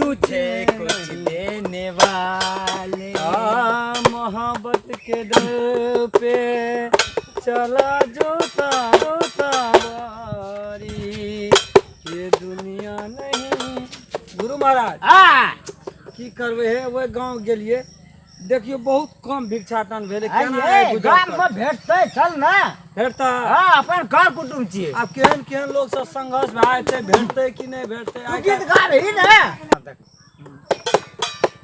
तुझे कुछ देने वाले। आ, मोहब्बत के दर पे चला जोता रोता बारी, ये दुनिया नहीं। गुरु महाराज, आ की करबै हे, ओहि गाँव गेलियै, देखियौ बहुत कम भिक्षाटन भेलै। केना आइये, आइ गुजर गाम में करतै? भेटतै, चल ने। भेटतै? हाँ, अपन कर कुटुम छियै। आब केहन केहन लोक सब संघर्ष भए जेतै, भेटतै कि नहि भेटतै? तू आइ गीत गाबही ने।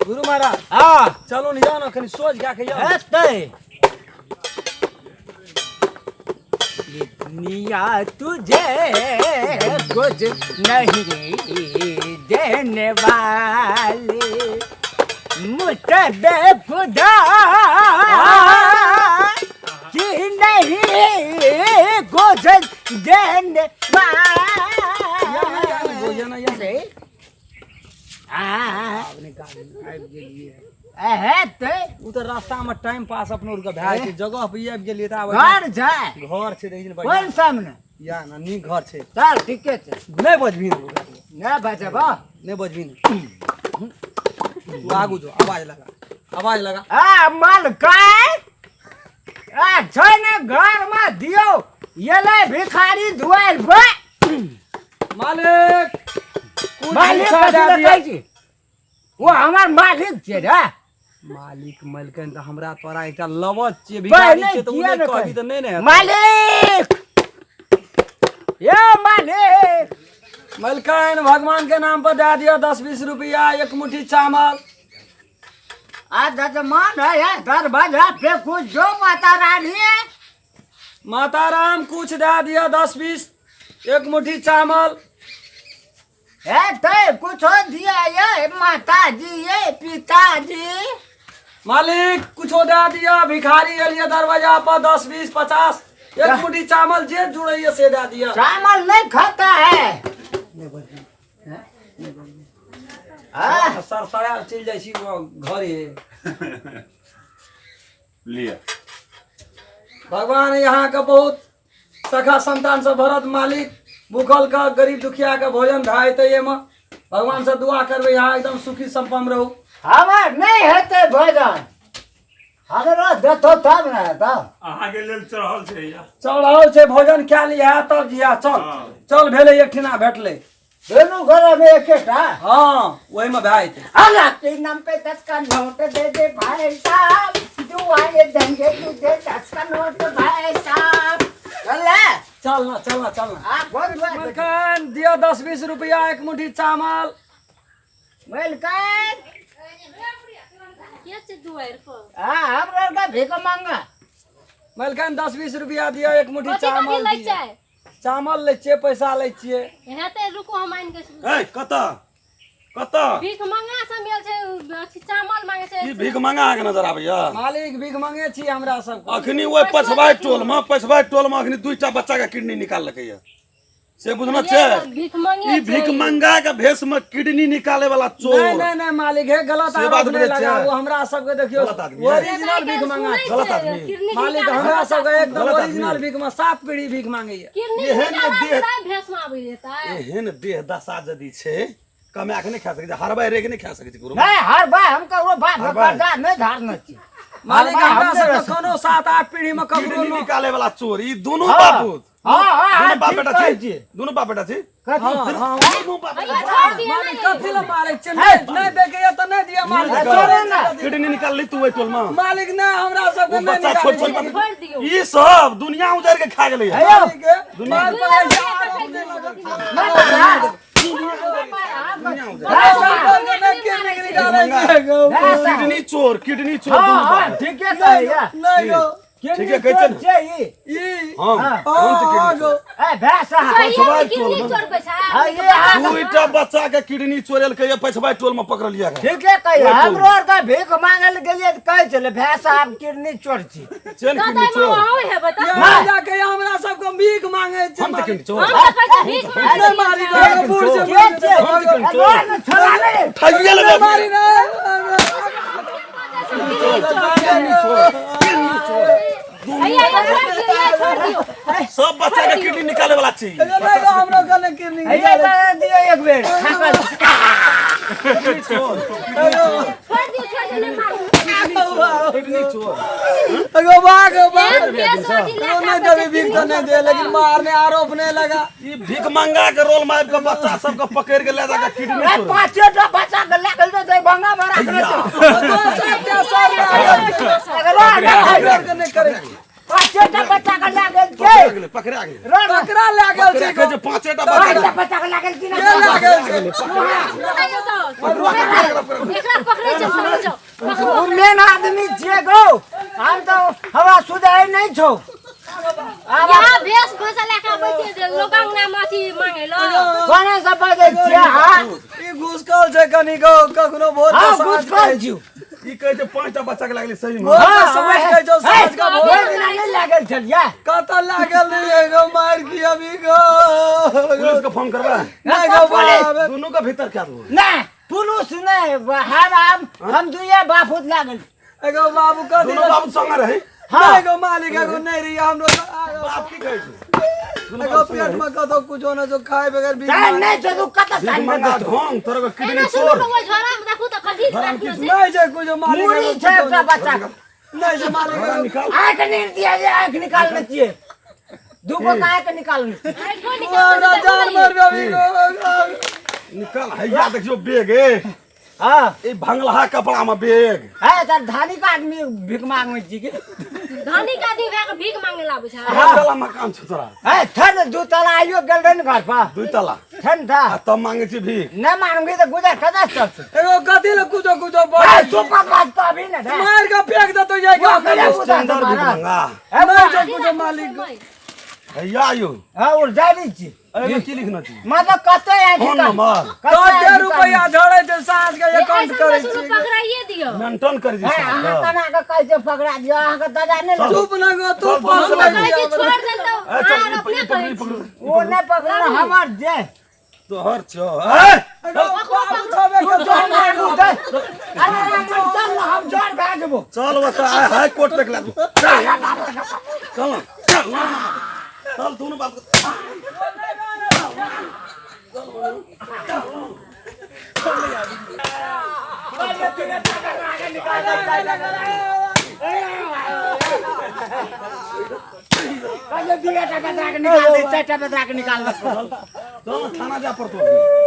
गुरु महाराज, हाँ। चलू ने, जाउ ने, कनि सोझ कए के जाउ। हेतै। ये दुनिया तुझे कुछ नहीं देने वाली, मुझसे बेखुदा कि नहीं कुछ देने वाली। आब नहि गाबी, आबि गेलियै। हेतै। ओ तऽ रास्तामे टाइम पास अपनो आरके भए जाइ छै। जगह पर आबि गेलियै तऽ आब घर छै। घर छै, देखी ने बढ़िआँ। कोन सामने? या ने, नीक घर छै। चल, ठीके छै। नहि बजबही ने। नहि बचब। नहि बजबही ने। तू आगू जो, आवाज लगा, आवाज लगा। आ मालकाय, आ छै ने घर में दियौ, एलै भिखारी दुआरि पर। मालिक, कुछ मालिक भिक्षा कथी दए लए दिअ। कहै छी? ओ हमर मालिक छै रे। मालिक मलकनि तऽ हमरा तोरा एकटा लवच छियै, भिखारी पहिले छियै तऽ ओ किया नहि ने कहबी कहै? तऽ नहि ने हेतै। मालिक, यौ मालिक। मलकाइन, भगवान के नाम पर दए दिअ 10-20 रुपया, एक मुट्ठी चावल। आ जजमान है यार, दरवाजा पे कुछ जो माता रानी है। माता राम, कुछ दए दिअ, 10-20, एक मुट्ठी चावल। है तो कुछ दिया ये माता जी, ये पिताजी। मालिक, कुछो दए दिअ, भिखारी एलियै दरवाजा पर, 10, 20, 50, एक मुट्ठी चावल, जे जुड़ैया से दए दिअ। चावल नहीं खाता है। हाँ? सरसरा चलि जाइ छी घरे। लिअ। भगवान यहाँ के बहुत सखा संतान से भरत मालिक, भूखल के, गरीब दुखिया के भोजन भए जेतै एहिमे। भगवान से दुआ करबै, यहाँ एकदम सुखी संपन्न रहू। हमर नहीं हेतै भोजन, हमरो देतो तब ने हेतौ। अहाँके लेल चढ़ल छै या। चढ़ल छै भोजन, कए लिहा तब जिया। चल। हँ। चल, भेलै, एक ठिना भेटलै। दुनू घर में एकेटा? हँ, ओहिमे भए जेतै। अल्लाह के नाम पे 10 का नोट दे दे भाई साहब, दुआएं देंगे तुझे, 10 का नोट भाई साहब। चल ले। चल ना, चल ना, चल ना। आ बहुत दुआ दे। मलकान, दिअ 10-20 रुपया, एक मुट्ठी चावल। मलकान। के छै दुआरि पर? हाँ, हमरा का भीख मांगा। मलकान, 10-20 रुपया दिअ, एक मुट्ठी कथी कथी चावल लै दिअ। छै? चावल लै छियै, पैसा लै छियै। हेतै, रुकू, हम आनि के। ए, कतऽ कतऽ? भीख मंगा सब मिल छै, अथी चावल मांगे छै। ई भीख मांगा अहाँके नजर आबैया? मालिक, भीख मांगे छी हमरा सब। अखनी ओहि पछबाइ टोल मे, पछबाइ टोल मे अखनी दूटा बच्चा के किडनी निकाललकै या, से बुझना छै? भीख मांगे। ई भीख मंगा के भेष में किडनी निकाले वाला चोर। नहीं नहीं नहीं मालिक, हे गलत से बात आरोप नहीं बुझै छियै? लगाबू। हमरा सबके देखियौ, गलत आदमी है। ओरिजिनल भीख मांगा छै। गलत आदमी। मालिक, हमरा सबके एकदम गलत आदमी। ओरिजिनल भीख में 7 पीढ़ी भीख मांगैया। किडनी एहन निकाले देह- तैं भेष में आबै जेतै। एहन देह दशा यदि छै, कमा के नहि खा सकै छै, हरबाइ रे के नहि खा सकै छै गुरु। नहीं, हर बार हम ककरो बाप हर बार। कर्जा नहीं धारने छी। मालिक, हर बार हमरा हम नहि सबके कोनो 7-8 पीढ़ी में ककरो किडनी न- निकाले वाला चोर ई दोनों हाँ। बापूत। हाँ, हाँ, हाँ, दोनों बाप ठीक बेटा कहै छी। छियै। दोनों बाप बेटा छी। कथी? हाँ, हाँ। दोनों बाप बेटा। भैया, छोड़ दिअ। मालिक, कथी लए मारै छियै? नहि नहि दैके यऽ तऽ नहि दिअ मालिक। छोड़े छोड़े ना। ना। किडनी निकाल ली तू ओहि टोल में? मालिक, नहि, हमरा सबके ओ नहि बच्चा छोट निकालै छोट छै। छोड़ दियौ। ई सब दुनिया उजाड़ के खा गेलै। हे यौ, मालिक, मार पड़ै छै, आरोप नहि लगल। दुनिया उजाड़ हमरा सबके नहि किडनी निकालै छै गौ। किडनी चोर, किडनी चोर हाँ दुनू हाँ बाप। ठीके कहैया। नहि गौ। ठीके कहै छै ने? छै ई। ई हम हाँ। हम तऽ हाँ किडनी गौ। चोर। ए भैंस सही पछबाइ में किडनी टोल में। चोर छै। हाँ, ये हाँ। दुईटा बच्चा के किडनी चोरेलकै या पछबाइ टोल में पकड़लिया के। ठीके कहिया। ओहि टोल। हमरो आर के भीख मांगे लए गेलियै तऽ कहै छलै भैंस साहब किडनी चोर छी। चेन तऽ किडनी ताहिमे चोर। अहूँ हेबै तऽ। यहाँ जाके हमरा सबके भीख मांगे छै। हम तऽ मालिक। किडनी चोर। हम तऽ कहै छी भीख मांगे। नहि मारी गौ, बूढ़ छै। के छै? हम तऽ किडनी चोर। ए, छोड़ा ले। ठगिए लेबै। मारी ने। किडनी चोर। भैया, ये छोड़ दियौ, ये छोड़ दियौ। सब बच्चा के किडनी निकाले वाला छी। नहि गौ, हमरा गले किडनी हैया, दियौ एक बेर। किडनी चोर। छोड़ दियो, छोड़ दियो, नहीं मारू। किडनी चोर। एगो बाग बाग एक केस अथी लए एगो के नहीं आबै देबी छै, भीख तऽ नहीं दे, लेकिन मारने आरोप नहीं लगा। ई भीख मंगा के रोल मार के बच्चा सबके पकड़ के ले जाके किडनी ए, चोर। पाँचे टा बच्चा के लए गेल तऽ दरभंगा मे राखने छै। दोसर तेसर अगला लए गेल के नहीं करे। पाँचे टा बच्चा के लए गेल पकड़ा छै। गेलै, पकड़ा गेलै। रह ना। ककरा लए गेल छै? पकड़ा के पांचेटा पाँच बच्चा टा बच्चा के लए गेल की के लए गेल छै? पकड़ियौ तऽ। एकरा पकड़ै छै, समझ जाउ। पकड़ू। ओ मेन आदमी छियै गो, हम तऽ हमरा सुझाय नहि छौ। आब यहाँ भेष भूषा लए के आबै छै जे लोक अंगना मे अथी मांगै लए। कोना सब बजै छियै? हाँ ई घुसकल छै कनी गो, कखनो भोर के हाँ साँझ घुसकल के। छियौ। ई कहै छै पांचटा बच्चा के लागलै सही में। भोर के साँझ के जो साँझ के भोर ओहि दिना नहि लागल छलियै? कतऽ लागल रहियै गो मार की अभी गो? पुलिस के फोन करबै? नहीं गो पुलिस। बाप। दुनू के भीतर कए देबो। नहि, पुलिस नहि, हम दुइये बापूत लागल। एगो बाबू कथी? दुनू बाबू संगे रही। हाँ एगो मालिक, एगो नहीं रही हमरो। बाप की कहै छै? दुनू एगो बाप संगे पेट रही। में कतौ कुछो न जो खाए बगैर भी नहि नहि छै, तू कतऽ भीख साइन मंगा ढोंग तोरा के किडनी एना सुनू चोर। तऽ ओहि झोरा मे देखू तऽ कथी राखलो छै। नहीं छै कुछो मालिक। मुड़ी एगो छै कुछो एकटा बच्चा के। नहीं छै मालिक। झोरा एगो निकाल। आँखि नीर दिया जे आँखि निकालने छियै, दूगो के आँखि निकालने छियै। आँखिओ ओ निकाल हमरा कऽ जान देखू मर अभी गो। निकाल, हैया देखियो बैग ए। हाँ ई भंगलहा कपड़ा में बैग है तऽ धानिक आदमी भीख मांगै छी की? धनिक आदमी भए कऽ भीख मांगे ला आबै छै। कए तला मकान छौ तोरा? है ठन दू तला आइयो गेल रहे ने घर पर। दुई तला ठन था आ तब मांगे छी भीख? नहि मांगबी तऽ गुजर कतऽ चलतै? एगो कथी ले कुछो कुछो है बोले? तू बात तो अभी ने रे। मार के फेंक देतो जाय के। स्टैंडर्ड भीख मंगा। नहीं छै कुछो मालिक। हैया आयो। हाँ उड़ जाय दै छी। एहिमे की लिखना छी? मतलब कते आँखि फोन नंबर। कते रुपया झड़ै छै साँझ के एकाउंट करै सुनू, छी। पकड़ाइए दियौ। मेंटेन कर दी। है अहाँ तना के कहै छै पकड़ा दियौ, अहाँके दादा नहि लगे। चुप न गो तू चल, पास चल, ले। कहै छी छोड़ देल तऽ ए, चल, अहाँ ई अपने पकड़, कहै ई छी। पकड़। ओ नहि पकड़ल हमर जे तोहर छौ ए। एगो बाबू छबे के तू मारू दे। अरे रामन, चल न, हम जर भए जेबो। चल बता, आइ हाई कोर्ट तक ला दू। चल चल ना, चल ना। चल दुनू बाप के। कहलियै दुइये टा बतरा के निकाल दे, चारि टा बतरा के निकाल दे। चल ना, थाना जा पड़तो।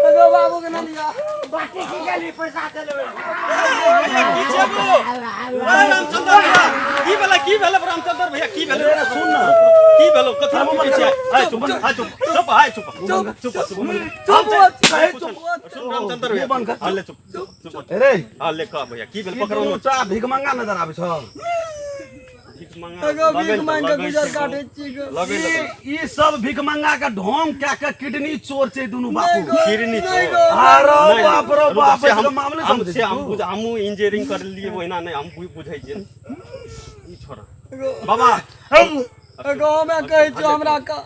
एगो बाबू के ना लिया। बाटी की गेली पैसा चलेबै। रामचंद्र भैया, की भेलै? की भेलै रामचंद्र भैया, की भेलै? अरे सुन ना। की भेलौ? कथी पूछै छियै? हाय चुप, हाय चुप, चुप, हाय चुप, चुप चुप चुप कहे चुप। सुन रामचंद्र भैया। मुंह बंद कर। हाँ ले, चुप चुप। अरे हाँ ले, कह भैया, की भेल? ई पकड़ो। दुनू चा भीख मंगा नजर आबै छौ। भीख मंगा एगो भीख मांग के लगै गुजर छै, काटै छी गो। लगै लगै ई ई सब भीख मंगा के ढोंग कए के किडनी चोर छै दुनू बापू। किडनी नहीं चोर। गो। अरे नहीं, बाप रे रुको, बाप, से हम इसके मामले हम समझै से हम तू। बुझ हमहूँ इंजीनियरिंग कर लिए, ओहिना नहि हम बुझै छियै। ई छोड़ा बाबा। एगो हमे कहै छियौ हमरा का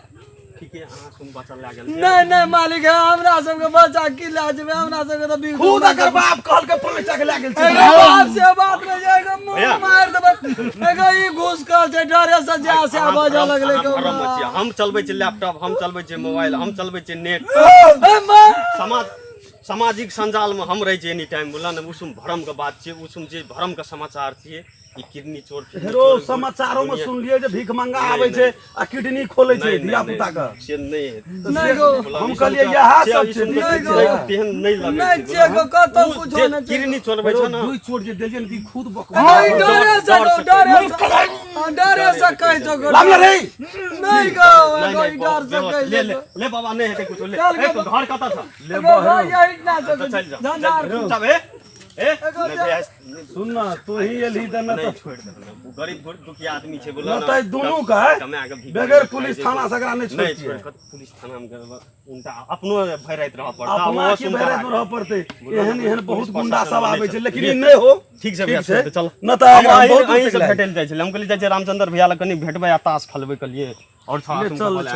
ठीके, अहाँ सुन, बचल लए गेल छै। नहीं नहीं मालिक है, हमरा सबके बच्चा की लए जेबै? हमरा सबके तऽ भीख खुद एकर बाप कहलकै पाँच के लए गेल छै। एगो बाप से बात नहीं छै, एगो मुँह भैया। मारि देबै। एगो ई घुसकल छै, डरे से जा से अहाँ बजऽ लगलै अहाँ गो। भ्रम मे छियै। हम चलबै छियै लैपटॉप, हम चलबै छियै मोबाइल, हम चलबै छियै नेट। ए माँ। समाज सामाजिक संजालमे हम रहै छियै एनी टाइम, बुझल ने? उसुम भ्रमके बात छियै, उसुम जे भ्रमके समाचार छियै। ई किडनी चोर फिडनी हेरो चोर, समाचारो में दुनिया- सुनलियै जे भीख मंगा नहीं, आबै छै आ किडनी खोलै छै नहीं, धिया नहीं, पुता के। से नहीं हेतै। नहीं गो। हम कहलियै इएह सब छै। नहीं गो। तेहन नहीं लगै नहीं छै। छियै गो, कतौ उ कुछो जे नहि छै। किडनी चोरबै हेरो छै ने दुई चोर जे देलियै ने कि खुद बकवास। एगो ई डरे से गो, डरे से, हाँ, डरे से कहै छौ गो। लाम रे। नहीं गो। नहीं, एगो नहीं, ई डर से बहुत कहै ले छै ले गो। ले बाबा, नहीं हेतै कुछो, ले। चल ए, गो। घर कतऽ छ? ले एगो बहरो। यही ना छौ तऽ चलि जा। झंझारपुर। चुपचाप हे ए एगो नहीं जे- भैया, सुन ना, तू ही एलही तऽ न नहीं तऽ छोड़ि देबै ने। ओ गरीब दुखिया आदमी छै बोला न तऽ दुनू के कमा के भीख बगैर मांगि पुलिस खाइ छै। थाना से एकरा नहि नहि छोड़तियै। छोड़ि कऽ पुलिस थाना मे गेल, उनटा अपनो भैरैत रहऽ पड़तै। अपना ओहो की सुनता भैरत राखै। रहऽ पड़तै। बोला एहन ने, एहन पुलिस बहुत गुंडा प्रशासन सब नहि आबै छै, छै। लेकिन ई नहि हो। ठीक छै भैया, ठीक छै। छोड़ि दे, चल। न तऽ हम एकरा अहीं बहुत अहीं से लागल। भेटै लए जाइ छलियै। हम कहलियै जाइ छियै रामचंद्र भैया लग कनि भेटबै आ ताश खेलबै कहलियै आओर ले चल, ले चल।